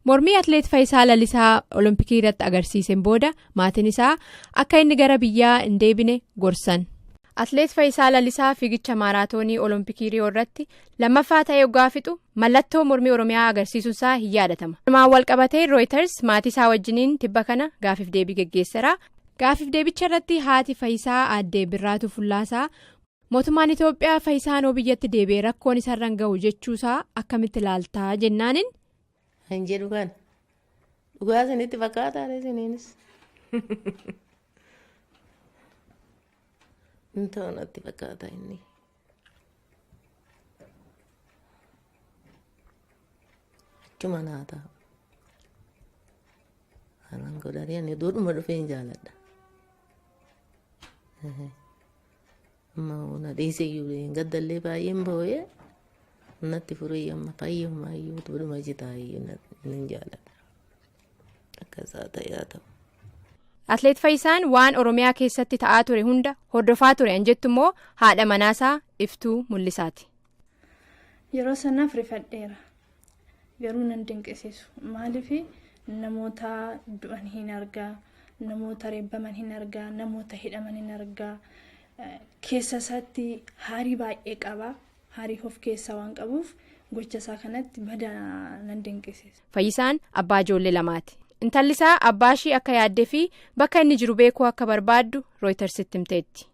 Mormii Atleet Fayyisaa Lalisaa Olompikii irratti agarsiiseen booda maatiin isaa akka inni gara biyyaa hin deebine gorsan. Atleet Fayyisaa Lalisaa fiigicha maaraatoonii Olompikii Riyoo irratti lammaffaa ta'ee hoggaa fixu mallattoo mormii Oromiyaa agarsiisuunsaa hin yaadatama. Kanumaan walqabatee Rooyiters maatii isaa wajjiniin tibba kana gaafiif deebii geggeesseera. Gaafiif deebicha irratti haati Fayyisaa Aaddee Birraatuu Fullaasaa mootummaan Itoophiyaa Fayyisaan hoo biyyatti deebi'e rakkoon isarra hin gahu jechuusaa akkamitti ilaaltaa jennaanin. Hin jedhu kana. Dhugaa isinitti fakkaataa isiniinis. Hin ta'u natti fakkaata inni. Achuma naa ta'a. Anan godhanii ani duudhuma dhufee hin jaaladha. Amma na dhiisee iyyuu gaddallee baay'een boo'ee natti furee amma fayyummaa iyyuu duudhuma jitaa iyyuu nan jaaladha. Akkasaa ta'ee haa ta'u. Atleet Fayyisaan waan Oromiyaa keessatti ta'aa ture hunda hordofaa ture an jettu immoo haadha manaasaa Iftuu Mul'isaati. Yeroo sanaaf rifadheera. Garuu nan dinqisiisu. Maaliif namoota du'an hin argaa, namoota reebbaman hin argaa, namoota hidhaman hin argaa. Keessa isaatti haarii baay'ee qaba. Haarii of keessaa waan qabuuf gocha isaa kanatti bada nan dinqisiisa. Fayyisaan abbaa ijoollee lamaati. Intalli isaa abbaa ishii akka yaaddee fi bakka inni jiru beekuu akka barbaaddu Rooyitersitti himteetti.